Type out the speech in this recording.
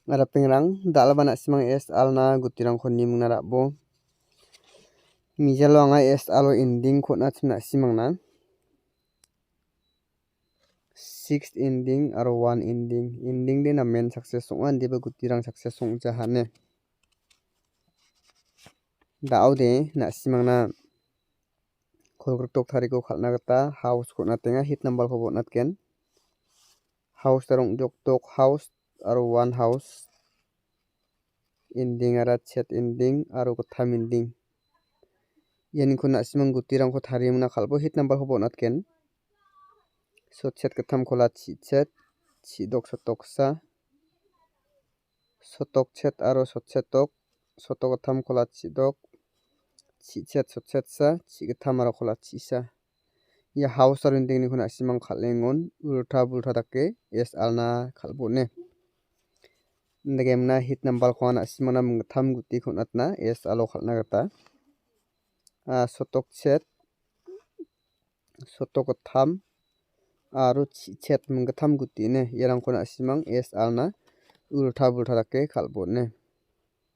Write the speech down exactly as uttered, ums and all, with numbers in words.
Arapengrang, dal·gipa na·simang S R-na gutirangko nimingna ra·bo. Mijalo anga S R-o ending-ko on·achim na·simangna. Six ending aro one ending. Ending de namen success ong·a, indiba gutirang success ong·jahane. Da·ode na·simangna kolgrikdok tariko kal·na gita house-ko on·atenga, hit number-koba on·atgen. House aro ong·jokdok house aro one house. Ending ara chet ending aro gittam ending. Ianiko na·simang gutirangko tarimina kal·bo, hit number-koba on·atgen. Sotchet gittam kola chichet, chidok sotoksa, sotok chet aro sotchetok, sotok gittam kola chidok, chichet sotchetsa, chigittam aro kola chisa. Ia house aro ending-niko na·simang kal·engon ulta bulta dake S R-na kal·bone. Indake mingna hit number-ko na·simangna minggittam gutiko on·atna S R-o kal·na gita. Ah, sotok chet, sotok gittam aro chichet minggittam guti ine iarangko na·simang S R-na ulta bulta dake kal·bone.